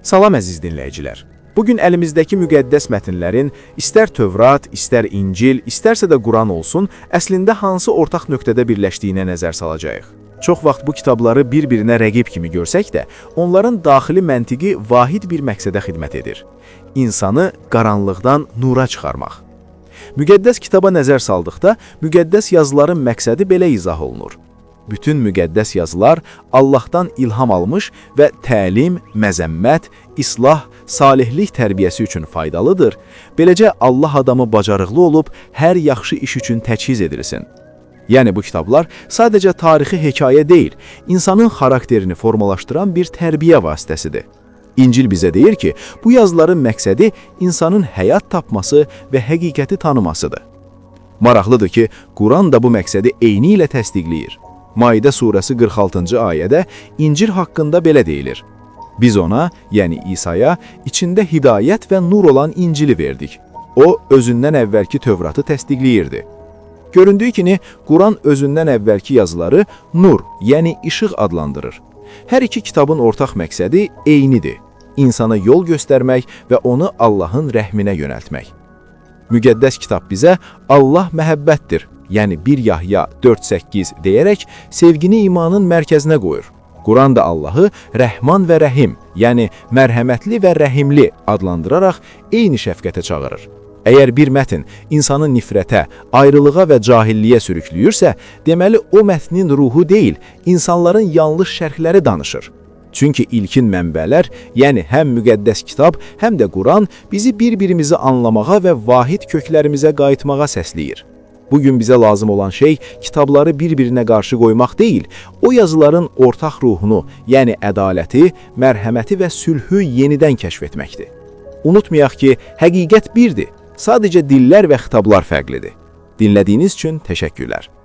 Salam əziz dinləyicilər. Bugün əlimizdəki müqəddəs mətnlərin istər Tövrat, istər İncil, istərsə də Quran olsun, əslində hansı ortaq nöqtədə birləşdiyinə nəzər salacağıq. Çox vaxt bu kitabları bir-birinə rəqib kimi görsək də, onların daxili məntiqi vahid bir məqsədə xidmət edir. İnsanı qaranlıqdan nura çıxarmaq. Müqəddəs kitaba nəzər saldıqda, müqəddəs yazıların məqsədi belə izah olunur. Bütün müqəddəs yazılar Allahdan ilham almış və təlim, məzəmmət, islah, salihlik tərbiyəsi üçün faydalıdır. Beləcə Allah adamı bacarıqlı olub hər yaxşı iş üçün təchiz edilsin. Yəni bu kitablar sadəcə tarixi hekayə deyil, insanın xarakterini formalaşdıran bir tərbiyə vasitəsidir. İncil bizə deyir ki, bu yazıların məqsədi insanın həyat tapması və həqiqəti tanımasıdır. Maraqlıdır ki, Quran da bu məqsədi eyni ilə təsdiqləyir. Maidə surəsi 46-cı ayədə İncil haqqında belə deyilir. Biz ona, yəni İsa'ya, içində hidayət və nur olan İncili verdik. O, özündən əvvəlki Tövratı təsdiqləyirdi. Göründüyü kimi, Quran özündən əvvəlki yazıları nur, yəni işıq adlandırır. Hər iki kitabın ortaq məqsədi eynidir. İnsana yol göstərmək və onu Allahın rəhminə yönəltmək. Müqəddəs kitab bizə Allah məhəbbətdir, yəni 1 Yahya 4:8 deyərək sevgini imanın mərkəzinə qoyur. Quran da Allahı Rəhman və Rəhim, yəni mərhəmətli və rəhimli adlandıraraq eyni şəfqətə çağırır. Əgər bir mətn insanı nifrətə, ayrılığa və cahilliyə sürükləyirsə, deməli o mətnin ruhu deyil, insanların yanlış şərhləri danışır. Çünki ilkin mənbələr, yəni həm müqəddəs kitab, həm də Quran bizi bir-birimizi anlamağa və vahid köklərimizə qayıtmağa səsləyir. Bugün bizə lazım olan şey kitabları bir-birinə qarşı qoymaq deyil, o yazıların ortaq ruhunu, yəni ədaləti, mərhəməti və sülhü yenidən kəşf etməkdir. Unutmayaq ki, həqiqət birdir. Sadəcə dillər və xitablar fərqlidir. Dinlədiyiniz üçün təşəkkürlər.